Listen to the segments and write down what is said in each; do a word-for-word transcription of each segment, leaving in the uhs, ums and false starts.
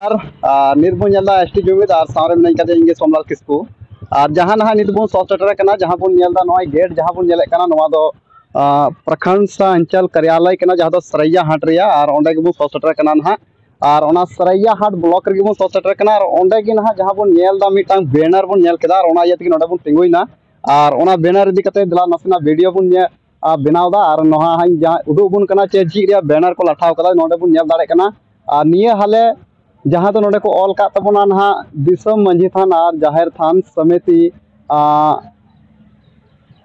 ᱟᱨ ᱟᱨ ᱱᱤᱛ ᱵᱚᱱ ᱧᱮᱞ ᱮᱫᱟ ᱮᱥ ᱴᱤ ᱡᱩᱢᱤᱫ, ᱟᱨ ᱥᱟᱶᱨᱮ ᱢᱮᱱᱟᱧ ᱠᱟᱫᱮ ᱤᱧ ᱜᱮ ᱥᱳᱢᱞᱟᱞ ᱠᱤᱥᱠᱩ᱾ ᱟᱨ ᱡᱟᱦᱟᱸ ᱱᱟᱦᱟᱜ ᱱᱤᱛ ᱵᱚᱱ ᱥᱚᱦᱚᱨ ᱥᱮᱴᱮᱨ ᱟᱠᱟᱱᱟ, ᱡᱟᱦᱟᱸ ᱵᱚᱱ ᱧᱮᱞ ᱮᱫᱟ, ᱱᱚᱜᱼᱚᱭ ᱜᱮᱴ ᱡᱟᱦᱟᱸ ᱵᱚᱱ ᱧᱮᱞᱮᱫ ᱠᱟᱱᱟ, ᱱᱚᱣᱟ ᱫᱚ ᱟᱨ ᱯᱨᱚᱠᱷᱚᱸᱰ ᱥᱟᱦ ᱚᱧᱪᱚᱞ ᱠᱟᱨᱭᱟᱞᱚᱭ ᱠᱟᱱᱟ, ᱡᱟᱦᱟᱸ ᱫᱚ ᱥᱟᱨᱟᱭᱟ ᱦᱟᱴ ᱨᱮᱭᱟᱜ, ᱟᱨ ᱚᱸᱰᱮ ᱜᱮᱵᱚᱱ ᱥᱚᱦᱚᱨ ᱥᱮᱴᱮᱨ ᱟᱠᱟᱱᱟ ᱱᱟᱦᱟᱜ᱾ ᱟᱨ ᱚᱱᱟ ᱥᱟᱨᱟᱭᱟ ᱦᱟᱴ ᱵᱞᱚᱠ ᱨᱮᱜᱮ ᱵᱚᱱ ᱥᱚᱦᱚᱨ ᱥᱮᱴᱮᱨ ᱟᱠᱟᱱᱟ᱾ ᱟᱨ ᱚᱸᱰᱮ ᱜᱮ ᱱᱟᱦᱟᱜ ᱡᱟᱦᱟᱸ ᱵᱚᱱ ᱧᱮᱞ ᱮᱫᱟ, ᱢᱤᱫᱴᱟᱝ ᱵᱮᱱᱟᱨ ᱵᱚᱱ ᱧᱮᱞ ᱠᱮᱫᱟ, ᱟᱨ ᱚᱱᱟ ᱤᱭᱟᱹ ᱛᱮᱜᱮ ᱱᱚᱰᱮ ᱵᱚᱱ ᱛᱤᱸᱜᱩᱭᱮᱱᱟ᱾ ᱟᱨ ᱚᱱᱟ ᱵᱮᱱᱟᱨ ᱤᱫᱤ ᱠᱟᱛᱮ ᱫᱮᱞᱟ ᱱᱟᱥᱮᱱᱟᱜ ᱵᱷᱤᱰᱤᱭᱳ ᱵᱚᱱ ᱧᱮ-, ᱟ, ᱵᱮᱱᱟᱣ ᱮᱫᱟ᱾ ᱟᱨ ᱱᱚᱣᱟ ᱦᱟᱸᱜ ᱤᱧ ᱡᱟᱦᱟᱸ ᱩᱫᱩᱜ ᱟᱵᱚᱱ ᱠᱟᱱᱟ ᱪᱮᱫ ᱪᱮᱫ ᱨᱮᱭᱟᱜ ᱵᱮᱱᱟᱨ ᱠᱚ ᱞᱟᱴᱷᱟᱣ ᱠᱟᱫᱟ, ᱱᱚᱰᱮ ᱵᱚᱱ ᱧᱮᱞ ᱫᱟᱲᱮᱭᱟᱜ ᱠᱟᱱᱟ᱾ ᱟᱨ ᱱᱤᱭᱟᱹ ᱦᱟᱞᱮ ᱡᱟᱦᱟᱸ ᱫᱚ ᱱᱚᱰᱮ ᱠᱚ ᱚᱞ ᱠᱟᱜ ᱛᱟᱵᱚᱱᱟ ᱱᱟᱦᱟᱜ, ᱫᱤᱥᱚᱢ ᱢᱟᱹᱡᱷᱤ ᱛᱷᱟᱱ ᱟᱨ ᱡᱟᱦᱮᱨ ᱛᱷᱟᱱ ᱥᱚᱢᱤᱛᱤ, ᱟ,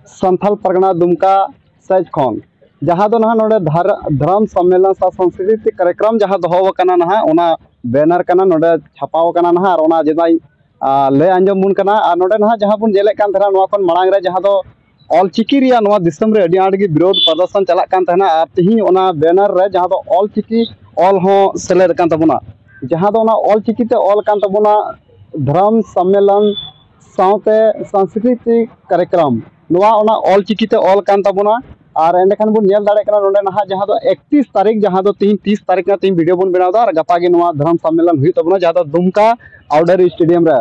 ᱥᱟᱱᱛᱟᱞ ᱯᱟᱨᱜᱟᱱᱟ ᱫᱩᱢᱠᱟ ᱥᱮᱡ ᱠᱷᱚᱱ, ᱡᱟᱦᱟᱸ ᱫᱚ ᱱᱟᱦᱟᱜ ᱱᱚᱰᱮ ᱫᱷᱟᱨ-, ᱫᱷᱚᱨᱚᱢ ᱥᱚᱢᱢᱮᱞᱚᱱ ᱥᱟᱶ ᱥᱟᱝᱥᱠᱨᱤᱛᱤᱠ ᱠᱟᱨᱭᱚᱠᱨᱚᱢ ᱡᱟᱦᱟᱸ ᱫᱚᱦᱚ ᱟᱠᱟᱱᱟ ᱱᱟᱦᱟᱜ, ᱚᱱᱟ ᱵᱮᱱᱟᱨ ᱠᱟᱱᱟ, ᱱᱚᱰᱮ ᱪᱷᱟᱯᱟᱣ ᱟᱠᱟᱱᱟ ᱱᱟᱦᱟᱜ᱾ ᱟᱨ ᱚᱱᱟ ᱡᱮᱫᱟᱧ, ᱟ, ᱞᱟᱹᱭ ᱟᱸᱡᱚᱢ ᱵᱚᱱ ᱠᱟᱱᱟ᱾ ᱟᱨ ᱱᱚᱰᱮ ᱱᱟᱦᱟᱜ ᱡᱟᱦᱟᱸ ᱵᱚᱱ ᱧᱮᱞᱮᱫ ᱠᱟᱱ ᱛᱟᱦᱮᱱᱟ, ᱱᱚᱣᱟ ᱠᱷᱚᱱ ᱢᱟᱲᱟᱝ ᱨᱮ ᱡᱟᱦᱟᱸ ᱫᱚ ᱚᱞᱪᱤᱠᱤ ᱨᱮᱭᱟᱜ ᱱᱚᱣᱟ ᱫᱤᱥᱚᱢ ᱨᱮ ᱟᱹᱰᱤ ᱟᱸᱴ ᱜᱮ ᱵᱤᱨᱳᱫᱷ ᱯᱨᱚᱫᱚᱨᱥᱚᱱ ᱪᱟᱞᱟᱜ ᱠᱟᱱ ᱛᱟᱦᱮᱱᱟ᱾ ᱟᱨ ᱛᱤᱦᱤᱧ ᱚᱱᱟ ᱵᱮᱱᱟᱨ ᱨᱮ ᱡᱟᱦᱟᱸ ᱫᱚ ᱚᱞᱪᱤᱠᱤ ᱚᱞ ᱦᱚᱸ ᱥᱮᱞᱮᱫ ᱟᱠᱟᱱ ᱛᱟᱵᱚᱱᱟ, ᱡᱟᱦᱟᱸ ᱫᱚ ᱚᱱᱟ ᱚᱞᱪᱤᱠᱤ ᱛᱮ ᱚᱞ ᱠᱟᱱ ᱛᱟᱵᱚᱱᱟ, ᱫᱷᱚᱨᱚᱢ ᱥᱚᱢᱢᱮᱞᱚᱱ ᱥᱟᱶᱛᱮ ᱥᱟᱝᱥᱠᱨᱤᱛᱤᱠ ᱠᱟᱨᱭᱚᱠᱨᱚᱢ, ᱱᱚᱣᱟ ᱚᱱᱟ ᱚᱞᱪᱤᱠᱤ ᱛᱮ ᱚᱞ ᱠᱟᱱ ᱛᱟᱵᱚᱱᱟ᱾ ᱟᱨ ᱮᱸᱰᱮᱠᱷᱟᱱ ᱵᱚᱱ ᱧᱮᱞ ᱫᱟᱲᱮᱭᱟᱜ ᱠᱟᱱᱟ ᱱᱚᱰᱮ ᱱᱟᱦᱟᱜ ᱡᱟᱦᱟᱸ ᱫᱚ ᱮᱠᱛᱤᱥ ᱛᱟᱹᱨᱤᱠᱷ, ᱡᱟᱦᱟᱸ ᱫᱚ ᱛᱤᱦᱤᱧ ᱛᱤᱥ ᱛᱟᱹᱨᱤᱠᱷ ᱨᱮ ᱛᱤᱦᱤᱧ ᱵᱷᱤᱰᱤᱭᱳ ᱵᱚᱱ ᱵᱮᱱᱟᱣ ᱮᱫᱟ, ᱟᱨ ᱜᱟᱯᱟ ᱜᱮ ᱱᱚᱣᱟ ᱫᱷᱚᱨᱚᱢ ᱥᱚᱢᱢᱮᱞᱚᱱ ᱦᱩᱭᱩᱜ ᱛᱟᱵᱚᱱᱟ, ᱡᱟᱦᱟᱸ ᱫᱚ ᱫᱩᱢᱠᱟ ᱟᱣᱩᱴᱰᱳᱨ ᱥᱴᱮᱰᱤᱭᱟᱢ ᱨᱮ᱾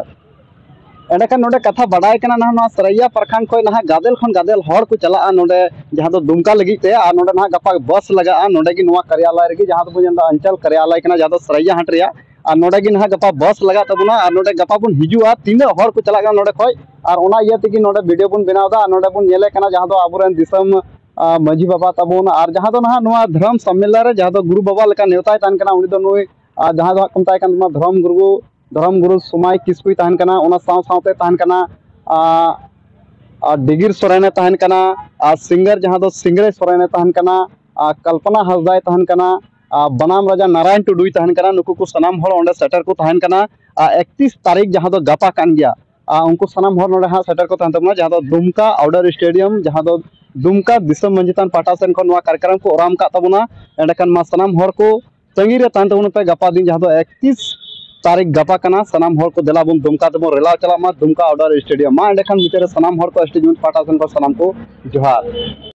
ᱮᱸᱰᱮᱠᱷᱟᱱ ᱱᱚᱰᱮ ᱠᱟᱛᱷᱟ ᱵᱟᱰᱟᱭ ᱠᱟᱱᱟ ᱱᱟᱦᱟᱜ, ᱱᱚᱣᱟ ᱥᱟᱨᱟᱭᱟ ᱯᱨᱚᱠᱷᱚᱸᱰ ᱠᱷᱚᱱ ᱱᱟᱦᱟᱜ ᱜᱟᱫᱮᱞ ᱠᱷᱚᱱ ᱜᱟᱫᱮᱞ ᱦᱚᱲ ᱠᱚ ᱪᱟᱞᱟᱜᱼᱟ ᱱᱚᱰᱮ, ᱡᱟᱦᱟᱸ ᱫᱚ ᱫᱩᱢᱠᱟ ᱞᱟᱹᱜᱤᱫ ᱛᱮ᱾ ᱟᱨ ᱱᱚᱰᱮ ᱱᱟᱦᱟᱜ ᱜᱟᱯᱟ ᱵᱟᱥ ᱞᱟᱜᱟᱜᱼᱟ ᱱᱚᱰᱮ ᱜᱮ, ᱱᱚᱣᱟ ᱠᱟᱨᱭᱟᱞᱚᱭ ᱨᱮᱜᱮ, ᱡᱟᱦᱟᱸ ᱫᱚᱵᱚᱱ ᱧᱮᱞ ᱮᱫᱟ ᱚᱧᱪᱚᱞ ᱠᱟᱨᱭᱟᱞᱚᱭ ᱠᱟᱱᱟ, ᱡᱟᱦᱟᱸ ᱫᱚ ᱥᱟᱨᱟᱭᱟ ᱦᱟᱴ ᱨᱮᱭᱟᱜ᱾ ᱟᱨ ᱱᱚᱰᱮ ᱜᱮ ᱱᱟᱦᱟᱜ ᱜᱟᱯᱟ ᱵᱟᱥ ᱞᱟᱜᱟᱜ ᱛᱟᱵᱚᱱᱟ, ᱟᱨ ᱱᱚᱰᱮ ᱜᱟᱯᱟ ᱵᱚᱱ ᱦᱤᱡᱩᱜᱼᱟ ᱛᱤᱱᱟᱹᱜ ᱦᱚᱲ ᱠᱚ ᱪᱟᱞᱟᱜ ᱠᱟᱱᱟ ᱱᱚᱰᱮ ᱠᱷᱚᱱ᱾ ᱟᱨ ᱚᱱᱟ ᱤᱭᱟᱹ ᱛᱮᱜᱮ ᱱᱚᱰᱮ ᱵᱷᱤᱰᱤᱭᱳ ᱵᱚᱱ ᱵᱮᱱᱟᱣ ᱮᱫᱟ᱾ ᱟᱨ ᱱᱚᱰᱮ ᱵᱚᱱ ᱧᱮᱞᱮᱫ ᱠᱟᱱᱟ ᱡᱟᱦᱟᱸ ᱫᱚ ᱟᱵᱚᱨᱮᱱ ᱫᱤᱥᱚᱢ, ᱟ, ᱢᱟᱹᱡᱷᱤ ᱵᱟᱵᱟ ᱛᱟᱵᱚᱱ, ᱟᱨ ᱡᱟᱦᱟᱸ ᱫᱚ ᱱᱟᱦᱟᱜ ᱱᱚᱣᱟ ᱫᱷᱚᱨᱚᱢ ᱥᱚᱢᱢᱮᱞᱚᱱ ᱨᱮ ᱡᱟᱦᱟᱸ ᱫᱚ ᱜᱩᱨᱩ ᱵᱟᱵᱟ ᱞᱮᱠᱟ ᱱᱮᱣᱛᱟᱭ ᱛᱟᱦᱮᱱ ᱠᱟᱱᱟ, ᱩᱱᱤ ᱫᱚ ᱱᱩᱭ, ᱟ, ᱡᱟᱦᱟᱸᱭ ᱫᱚ ᱦᱟᱸᱜ ᱠᱚ ᱢᱮᱛᱟᱭ ᱠᱟᱱ ᱛᱟᱵᱚᱱᱟ ᱫᱷᱚᱨᱚᱢ ᱜᱩᱨᱩ, ᱫᱷᱚᱨᱚᱢ ᱜᱩᱨᱩ ᱥᱚᱢᱟᱭ ᱠᱤᱥᱠᱩᱭ ᱛᱟᱦᱮᱱ ᱠᱟᱱᱟ᱾ ᱚᱱᱟ ᱥᱟᱶ ᱥᱟᱶᱛᱮ ᱛᱟᱦᱮᱱ ᱠᱟᱱᱟ, ᱟ, ᱟ, ᱰᱤᱜᱤᱨ ᱥᱚᱨᱮᱱᱮ ᱛᱟᱦᱮᱱ ᱠᱟᱱᱟ, ᱟᱨ ᱥᱤᱝᱜᱟᱨ ᱡᱟᱦᱟᱸ ᱫᱚ ᱥᱤᱝᱨᱟᱹᱭ ᱥᱚᱨᱮᱱᱮ ᱛᱟᱦᱮᱱ ᱠᱟᱱᱟ, ᱟᱨ ᱠᱚᱞᱯᱚᱱᱟ ᱦᱟᱸᱥᱫᱟᱭ ᱛᱟᱦᱮᱱ ᱠᱟᱱᱟ, ᱟᱨ ᱵᱟᱱᱟᱢ ᱨᱟᱡᱟ ᱱᱟᱨᱟᱭᱚᱱ ᱴᱩᱰᱩᱭ ᱛᱟᱦᱮᱱ ᱠᱟᱱᱟ᱾ ᱱᱩᱠᱩ ᱠᱚ ᱥᱟᱱᱟᱢ ᱦᱚᱲ ᱚᱸᱰᱮ ᱥᱮᱴᱮᱨ ᱠᱚ ᱛᱟᱦᱮᱱ ᱠᱟᱱᱟ, ᱟᱨ ᱮᱠᱛᱤᱥ ᱛᱟᱹᱨᱤᱠᱷ ᱡᱟᱦᱟᱸ ᱫᱚ ᱜᱟᱯᱟ ᱠᱟᱱ ᱜᱮᱭᱟ, ᱟᱨ ᱩᱱᱠᱩ ᱥᱟᱱᱟᱢ ᱦᱚᱲ ᱱᱚᱰᱮ ᱦᱟᱸᱜ ᱥᱮᱴᱮᱨ ᱠᱚ ᱛᱟᱦᱮᱱ ᱛᱟᱵᱚᱱᱟ, ᱡᱟᱦᱟᱸ ᱫᱚ ᱫᱩᱢᱠᱟ ᱟᱣᱩᱴᱰᱳᱨ ᱥᱴᱮᱰᱤᱭᱟᱢ, ᱡᱟᱦᱟᱸ ᱫᱚ ᱫᱩᱢᱠᱟ ᱫᱤᱥᱚᱢ ᱢᱟᱹᱡᱷᱤ ᱛᱷᱟᱱ ᱯᱟᱦᱴᱟ ᱥᱮᱱ ᱠᱷᱚᱱ ᱱᱚᱣᱟ ᱠᱟᱨᱭᱚᱠᱨᱚᱢ ᱠᱚ ᱚᱨᱟᱢ ᱠᱟᱜ ᱛᱟᱵᱚᱱᱟ᱾ ᱮᱸᱰᱮᱠᱷᱟᱱ ᱢᱟ ᱥᱟᱱᱟᱢ ᱦᱚᱲ ᱠᱚ ᱛᱟᱺᱜᱤ ᱨᱮ ᱛᱟᱦᱮᱱ ᱛᱟᱵᱚᱱ ᱯᱮ, ᱜᱟᱯᱟ ᱫᱤᱱ ᱡᱟᱦᱟᱸ ᱫᱚ ᱮᱠᱛᱤᱥ ᱛᱟᱹᱨᱤᱠᱷ ᱜᱟᱯᱟ ᱠᱟᱱᱟ᱾ ᱥᱟᱱᱟᱢ ᱦᱚᱲ ᱠᱚ ᱫᱮᱞᱟ ᱵᱚᱱ ᱫᱩᱢᱠᱟ ᱛᱮᱵᱚᱱ ᱨᱮᱞᱟᱣ ᱪᱟᱞᱟᱜ ᱢᱟ, ᱫᱩᱢᱠᱟ ᱟᱣᱩᱴᱰᱳᱨ ᱥᱴᱮᱰᱤᱭᱟᱢ᱾ ᱢᱟ ᱮᱸᱰᱮᱠᱷᱟᱱ ᱢᱩᱪᱟᱹᱫ ᱨᱮ ᱥᱟᱱᱟᱢ ᱦᱚᱲ ᱠᱚ ᱥᱴᱮᱰᱤᱭᱟᱢ ᱯᱟᱦᱴᱟ ᱥᱮᱱ ᱠᱷᱚᱱ ᱥᱟᱱᱟᱢ ᱠᱚ ᱡᱚᱦᱟᱨ᱾